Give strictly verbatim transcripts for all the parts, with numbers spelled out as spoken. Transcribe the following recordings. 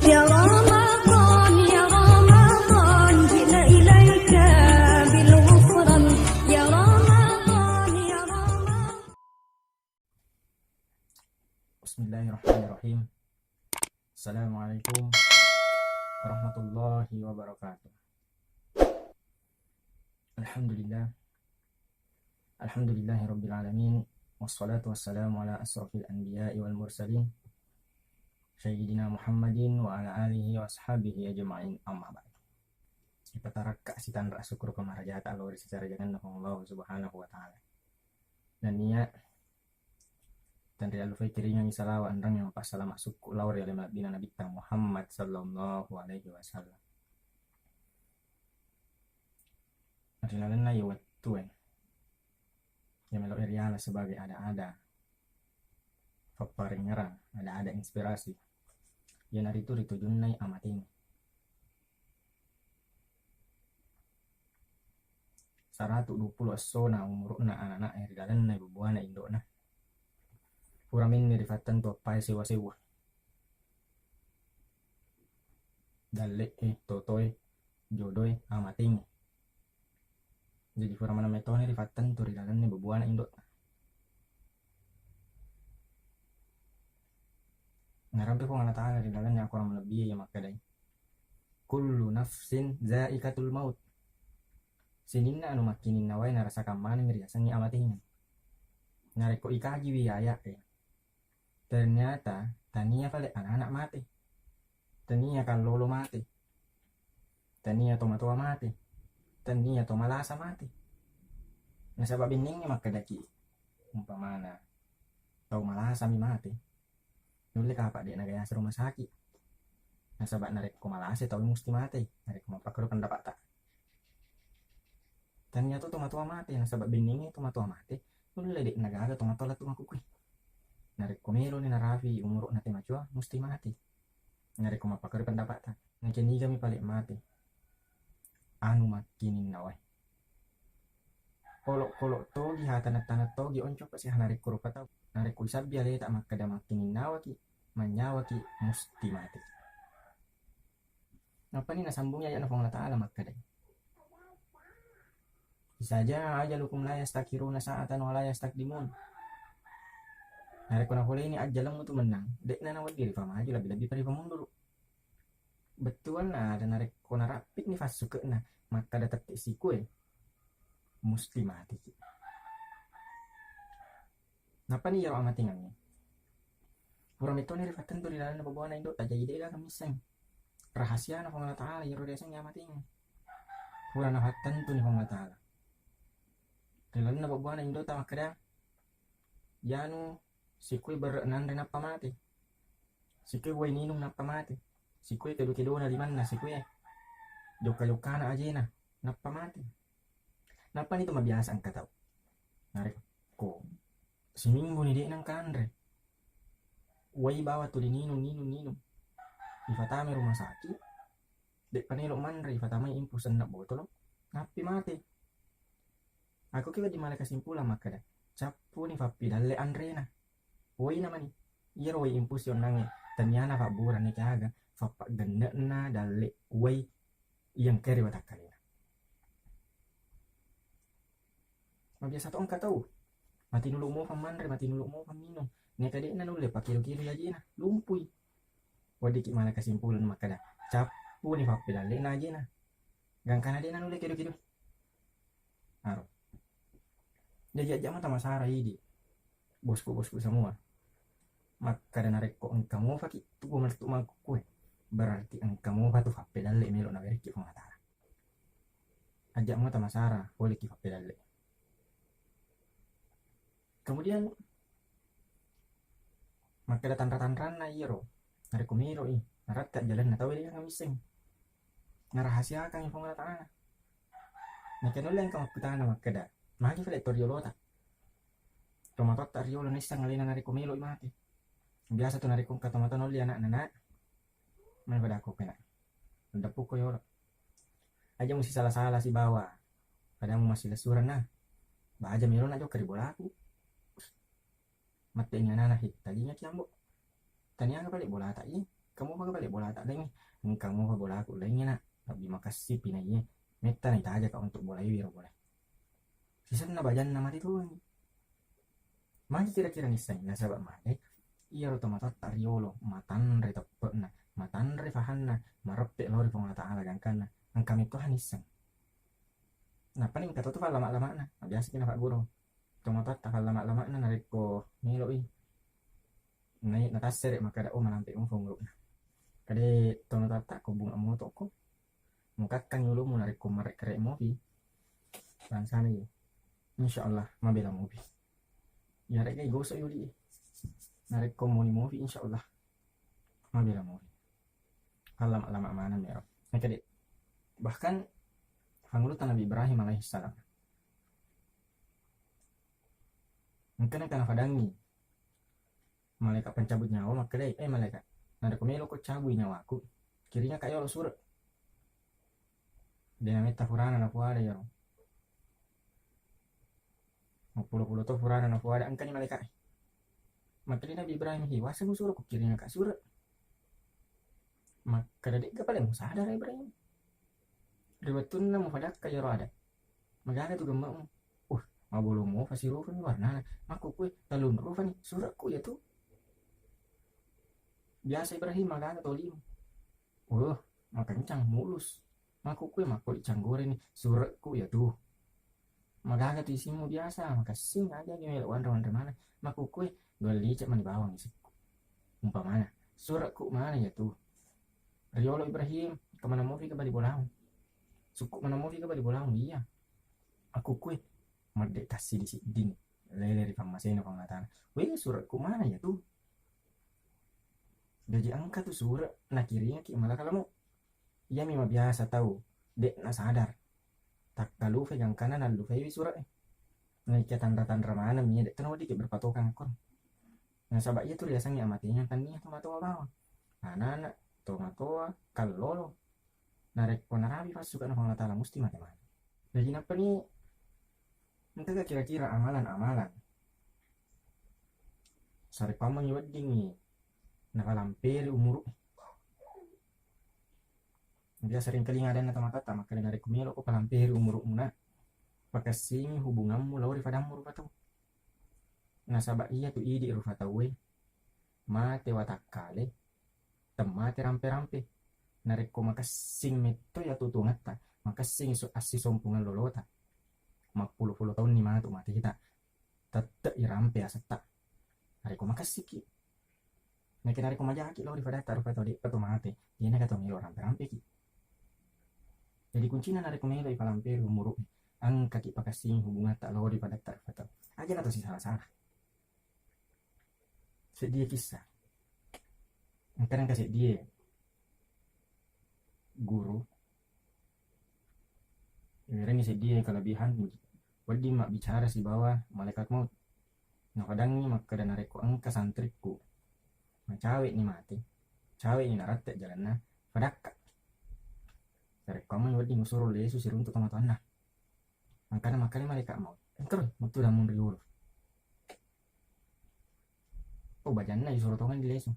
يا رمضان، يا رمضان، جئنا إليك بالغفران. يا رمضان، يا رمضان. بسم الله الرحمن الرحيم. السلام عليكم ورحمة الله وبركاته. الحمد لله. الحمد لله رب العالمين. والصلاة والسلام على أشرف الأنبياء والمرسلين. سيدنا محمد وعلى آله وأصحابه أجمعين. أما بعد. Ipatarakka sitanra syukur kemarajata lao ri sacarajangenna Puang Allah Subhanahu wa Ta'ala. Nennia tenrialufai kiringengngi salawa enrengnge mappassalama sukku lao ri ale malebbina Nabitta Muhammad sallallahu alaihi wasallam. Ri lalenna iye wettue, iya melo riala sebagai ada-ada papparengngerang, ada-ada inspirasi, iyanaritu ritujunnai amatengnge. Saratu duappulo essona umuru'na anana'e ri lalenna bubuana indo'na. Pura menni rifattentu appae sewwa-sewwa. Dalle'e, totoe, jodoe, amatengnge. Jaji pura maneng metoni rifattentu ri lalenna bubuana indo'na. Narampe Puang Allah Ta'ala ri lalenna akorang malebbi'e iya makkedai, "Kullu nafsin zaikatul maut." Sininna anu makkininnawae narasakang maneng riasengnge amatengeng. Narekko ikajiwi aya'e, ternyata tania pale anana mate, tania kallolo mate, tania tomatoa mate, tania to malasa mate. Nasaba benningnge makkedaki, umpamana tau malasami mate, nulle kapang de' nagayasa rumah sakit. Nasaba narekko malasa tau musti mate, narekko mappakkedo pendapata. Tania to tomatoa mate, nasaba benningnge tomatoa mate, nulle de' nagaga tomatoa lettu makkukue. Narekko meloni narapi umuru'na te macoa, musti mate. Narekko mappakkedo pendapata, nakenigami pale mate anu makkininnawae. Kolo-kolo togi, ha taneng-taneng togi, onco pasi ha narekko rupa tau. Narekko isabbi aleta makkeda makkininnawaki, mannyawaki, musti mate. Nappani nasambungi aya'na Puang Allah Ta'ala makkeda, "Iza jaa ajalukum la yastakhiruna sa'atan wa la yastaqdimun." Narekko napoleini ajjalemmu tu mennang, de'na nawedding ripamaju, lebbi-lebbi pa ripamunduru. Bettuanna ada narekko narappini fassuke'na makkada tette sikue, musti matiki. Nappani iyaro amatengengnge pura mettoni rifattentu ri lalenna babuana indo'ta, jaji de' gaga misseng rahasiana Puang Allah Ta'ala iyaro riasengnge amatengeng. Pura nafattentuni Puang Allah Ta'ala ri lalenna babuana indo'ta makkeda, yanu sikui berre' nanre nappa mate, sikui wai ninung nappa mate, sikui kedo-kedona limanna, sikui jokka-jokkana ajena nappa mate. Nappani tu mabiasa engka tau, narekko siminggu ni de' nengka nanre, wai bawang tuli ninung, ninung, ninung, ifatamai rumah sakit, de'pa naelo manre, ifatamai infus enneng botolo, nappi mate. Akkoki wedding mala kesimpulan makkeda, cappuni fappidalle anrena. Waina mani. Iyaro wai infus onnangnge, taniana fabburane kiaga, fappaggenne'na dalle wai iya engkae ri watakkalena. Mabiasa to engka tau matinulu mofa manre, matinulu mofa minung. Neka de'na nulle pakilo-kilo ajena, lumpui. Weddikki mala kesimpulan makkeda, cappuni fappidalle'na ajena. Gangkana de'na nulle kedo-kedo. Aro. Jaji ajja mata masara idi, bosku-bosku semua. Makkeda narekko engka mofaki tuo melettu makkukue, berarti engka mofa tu fappedalle melo nawerekki Puang Allah Ta'ala. Ajja mata masara, poleki fappedalle. Kemudian makkeda tanra-tanranna iyaro, narekko meloi naratta jalanna tau de' gaga misseng, narahasiakangngi Puang Allah Ta'ala. Nakke nulle engka makkutana makkeda, magi fale to riolota, tomatoatta riolo naisseng alena narekko meloi mate. Biasa tu narekko engka tomatoa naolli ana'na, nak, mani pada ko kena, deppukko yolo. Aja musisala-sala sibawa pada mu massilessureng na. Baja melo na jokka ri bolaku. Mette ni anana, he, tajingaki ambo. Taniaga pale bolata i. Engka mupa bale bolata laingnge, engka mupa bolaku laingnge, Nak. Lebbi makessing pinaiye. Metta naitajaka untuk bolaiwi ro bola. Sisenna bajanna mate toni. Magi kira-kira nisseng? Nasaba mage iyaro tomatoatta riolo matanre teppe'na, matanre fahanna, mareppe lao ri Puang Allah Ta'ala gangkanna engka mettoha nisseng. Nappani engka to tu fallama-lama'na, biasa ki nafagguru tomatoatta fallama-lama'na narekko melo'i nai-, natassere makkada, "Oh, malampe mufa umuru'na." Kade tomatoatta ko bunga motokko, mukakkangi ulumu narekko marekkere mopi, bangsana iya. Insya Allah mabela mopi. Iyare'ga igosok yuli. Narekko moni mopi, insya Allah mabela mopi. Allama-lama maneng mero. Engka de-, bahkan fangulutta Nabi Ibrahim alaihissalam. Engka nengka nafadangi malaikat pencabut nyawa makkedai, "Eh, malaikat, narekko meloko cabui nyawaku, kiringaka yolo sure." De nametta furana nafuada iyaro. Mappulo-pulo to furana nafuada, engkani malaikae. Makkeda Nabi Ibrahim, "Hi, waseng suro kukiringaka sure." Makkeda, "De'ga pale musadar Ibrahim. Ri wettunna mufadakka iyaro ada. Magaga tu gemme'mu?" "Uh, mabolong mofa sirufani warnana. Makkukue tellung rufani sure'ku iyatu." Biasa Ibrahim magaga tolimu. "Oh, makencang mulus. Makkukue makkodi canggoreni sure'ku iyatu." "Magaga tu isimmu biasa, makessing aja gi melo wanre-wanre maneng." "Makkukue dua lice mani bawang isikku. Umpamana, sure'ku mana iyatu. Riolo Ibrahim, kemana mofi ke bali bolamu? Sukku mana mofi ke bali bolamu?" "Iya." "Makkukue madde tassi di sidding lele ri pammasena Puang Allah Ta'ala." "Weh, sure'ku mana iyatu?" Jaji engka tu sure nakiringaki malaka lamo. Iyami mabiasa tau de'na sadar takkalufai gangkana nallufaiwi sure'e. Naikia tanra-tanra maneng mi, de' to naweddiki berpatokan akkoro. Nasaba iyatu riasengnge amatengang tannia tomatoa bawang. Anana tomatoa kallolo. Narekko narapi passuka na Puang Allah Ta'ala musti mate maneng. Jaji nappani engkaga kira-kira amalan-amalan sarekkuammengngi weddingngi nafalamperi umuru. Biasa ringkalinga adanna tomatoatta makkeda, "Narekko meloko palamperi umuru'mu, Nak, pakessingi hubungammu lao ri fadammu rupa tau." Nasaba iyatu idi rupa tauwe mate watakkale, temmate rampe-rampe. Narekko makessing metto iyatu tuangetta, makessing su-, assisompungeng lolota, mappulo-pulo taunni matu mateta, tette irampe asetta. Narekko makessiki, narekko majaki lao ri fadatta rupa tau, de'pa to mate, de'na ka to melo rampe-rampeki. Jadi kuncina narekko melo ipalamperi umuru, engkaki pakessing hubungatta lao ri fadatta rupa tau. Aja na to sisala-sala. Seddie kissa. Engka nengka seddie guru, iwerengngi seddie kelebihan, wedding mabbicara sibawa malaikat maut. Nafadangngi makkeda, "Narekko engka santrikku macawe'ni mate, cawe'ni naratte jalanna, fadakka." Narekko amani wedding usuro lesu siruntu tomatoanna. Engkana makkeda malaikat maut, "Engkaro mettu damung riolo." Oh, bajanna isuro tongeng di lesu.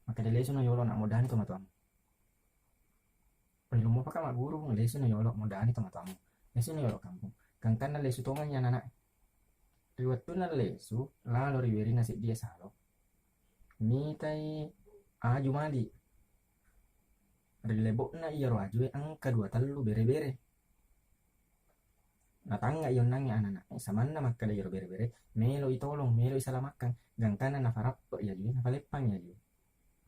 Makkeda, "Lesu no yolo, nak, modani tomatoammu." Oi, lo mopaka magguru, lesu no yolo, modani tomatoammu. Lesu no yolo kampung. Gangkanna lesu tongeng ya anak. Ri wettunna lesu lalo ri werinna seddie salo, mitai aju mali. Ri lebo'na iyaro ajue engka dua tellu bere-bere. Natangnga i onnangnge anana'e, samanna makkeda iyaro bere-bere, "Melo itolong, melo isalamakkang." Gangkanna nafarappe i ajue, nafaleppang i ajue.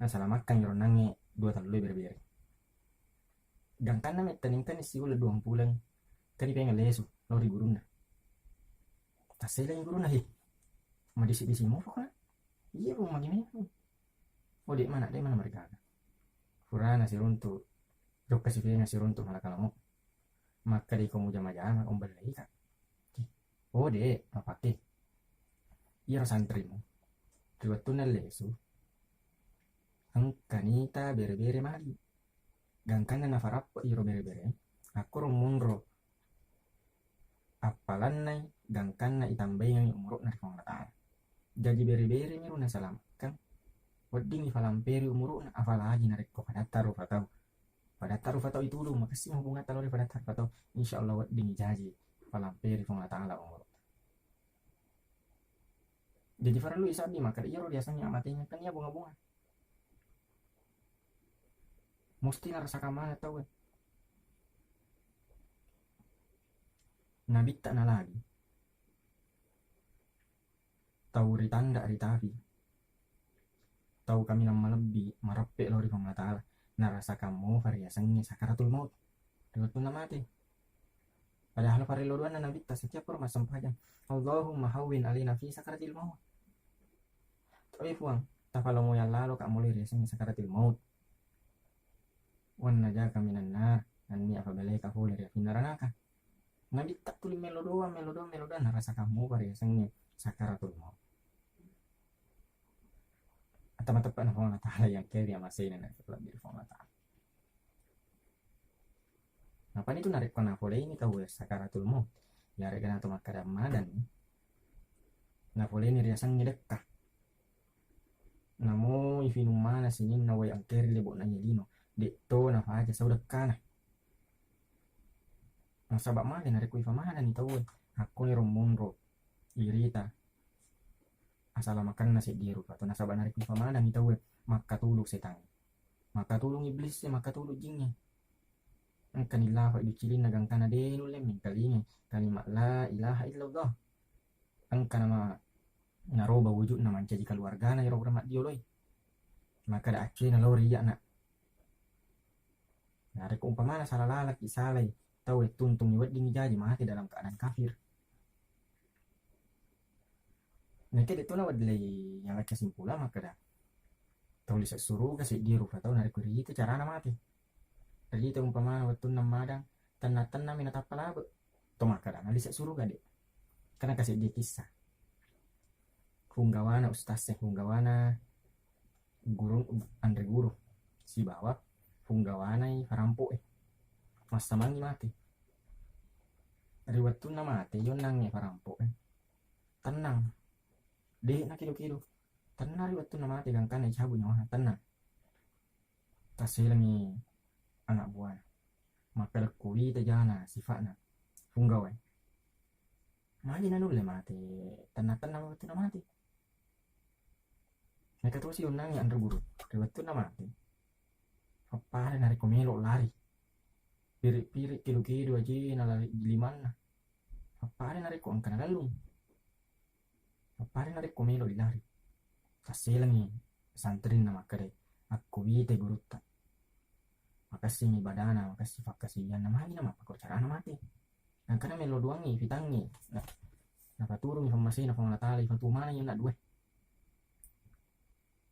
Nasalamakkang iyaro onnangnge dua tellu bere-bere. Gangkanna metta nengkani siuleng duang puleng, engkani pengeng lesu lao ri gurunna. Tasselengi gurunna, "He, madisi-disi mopako, Nak?" "Iya, Pung, magi memang." "Oh, de' mana, de' mana marigaga. Furana siruntu, jokka sifenga siruntu malaka lamo. Makkeda iko mujama-jama, umbelleika." "Oh, de', mapake. Iyaro santrimu ri wettunna lesu, engka nita bere-bere mali. Gangkanna nafarappe iyaro bere-bere, akkoro monro appalannai gangkanna itambaingengngi umuru'na ri Puang Allah Ta'ala. Jaji bere-beremi ro nasalamakkang, Weddingngi falamperi umuru'na, apalagi narekko padatta rufa tau. Padatta rufa tau itulung, makessing hubungatta lao ri padatta rufa tau. Insya Allah weddingngi jaji falamperi Puang Allah Ta'ala umuru'ta. Jadi farellu isaddi makkeda iyaro riasengnge amatengeng kan iya bunga-bunga. Musti narasakang maneng tauwe. Nabitta nalagi tau ritanda ritapi, tau kaminang malebbi, mareppe lao ri Puang Allah Ta'ala, narasakang mopa riasengnge sakaratul maut ri wettunna mate. Padahal farello doanna nabitta setiap pura massempajang, Allahumma hawwin alaina fi sakaratil maut. Tapi Puang, tapalomoyang lalo ka mulai riasengnge sakaratil maut. Wan najaka minan nar, nanni apa belaika pole ri api naranaka. Nabitta tuli melo doang, melo doang, melo doang, narasakang mopa riasengnge sakaratul maut. Atau mateppa'na Puang Allah Ta'ala yang keri amasena na lebbi Puang Allah Ta'ala. Napani tu narekko napoleini tau sakaratul maut, yaregana to makkeda madanni, napoleini riasengnge dekka. Namo ifinung maneng sininna wae engkae ri lebo'na iye lino, de'to nafaja sau dekkana. Nasaba magi narekko ifamanenni tauwe, akkoniro monro irita asalamakenna seddi rupa to. Nasaba narekko ifamanenni tauwe, makkatulung setangnge, makkatulung iblis e, makkatulung jingnge. Engkani lafa iduccilinna gangkana de nulle mengkalingai kalimat la ilaha illallah. Engka nama naroba wujudna mancaji keluargana iro urang maddioloi. Makkeda accena lao ri iyana. Narekko umpamana sala lalaki salai tau e tuntungi weddingngi jaji mate dalam keadaan kafir. Nakke de'to nawedding yala kesimpulan makkeda tau lise suruga seddi rupa tau narekko riita carana mate. Riita umpamana wettunna madang, tenna-tennami natappa labe. To makkeda na lise suruga de. Karena kaseddi kissa. Punggawana ustaz e, punggawana guru, anre guru sibawa punggawanai farampo e. Massamangi mate. Ri wettunna mate yonnangnge farampo e, tennang. De na kedo-kedo. Tenna ri wettunna mate gangkanna icabu nyawana, tennang. Tasselengi anak buana. Makkeda kuwita jana sifa'na punggawae. Magi nanulle mate, tenna-tenna wettunna mate. Meka tosi onnangngi anre guru ri wettunna mate. Pappada narekko melo lari. Piri-piri kedo-kedo ajena lari limanna. Pappada narekko engka nalellung. Pappada narekko melo ilari. Tasselengi santrinna makkeda, akko wite gurutta. Makessing ibadana, makessing fakkasiwianna, magi na mappakko carana mate. Nangkana melo doangngi fitangngi. Na, napaturungi fammasena Puang Allah Ta'ala, ifatu manengi anak dua.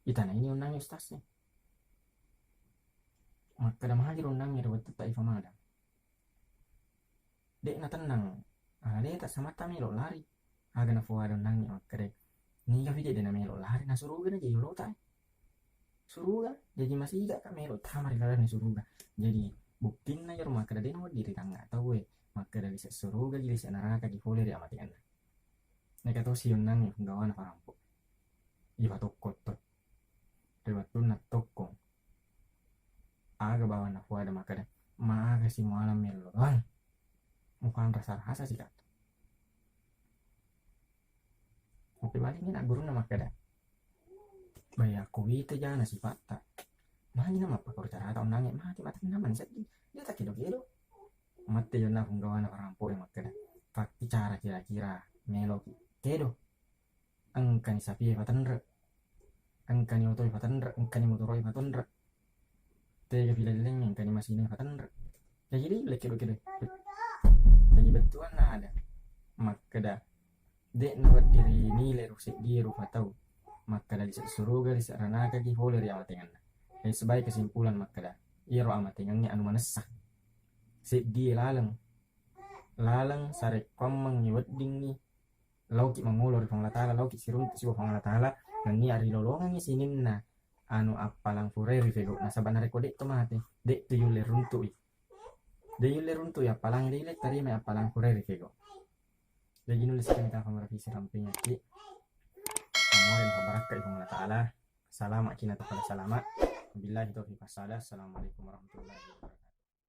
Itanaini onnangngi ustaz e. Makkeda magi ro onnangngi ri wettutta ifamadang. De natennang. Ana de tassamatta melo lari. Aga nafuada onnangngi makkeda, niga fije de namelo lari, na suruga na je yolota e. Suruga, jaji masiga ka melo tama ri lalenna suruga. Jadi buktinna iyaro makkeda de nawedding ri tangnga tauwe makkeda lise suruga ji, lise neraka ji pole ri amatengenna. Neka tosi onnangngi punggawana farampo. Ifatokko to. Ri wettunna tokkong, aga bawang nafuada makkeda, maagasi muala mello doang. Mupanrasa-rasa sika. Muppebalingngi na gurunna makkeda, bai akko wita jana sipatta. Magi na mappakoro carata onnangnge mate, matenna mani sedding. Dia takkedo-kedo. Mette yonna punggawana farampo e makkeda, pakkicara kira-kira meloki kedo. Engkani sapie fatenre, engkani otoe fatenre, engkani motoroe fatenre, tega filelleng engkani masine fatenre. Jaji de lekke-lekke de. Jaji bettuanna ada makkeda, de nawedding rinilai ro seddie rupa tau makkeda lise suruga, lise ranaka ki pole ri amatengenna. Jadi sebagai kesimpulan makkeda, iyaro amatengengnge anu manessa. Seddie laleng, laleng sarekkoammengngi weddingngi laoki mangolo ri Puang Allah Ta'ala, laoki siruntu sibawa Puang Allah Ta'ala, nennia rilolongengngi sininna anu appalang purae ri fego. Nasaba narekko de to mate, de tu yulle runtu'i. De yulle runtu'i appalang, de yulle tarimai appalang purae ri fego. Jaji nulle sikami tama marapi sirampengekki. Amore napabarakkai Puang Allah Ta'ala. Salama' kina to pada salama'. Wabillahi taufiq wassadah. Assalamualaikum warahmatullahi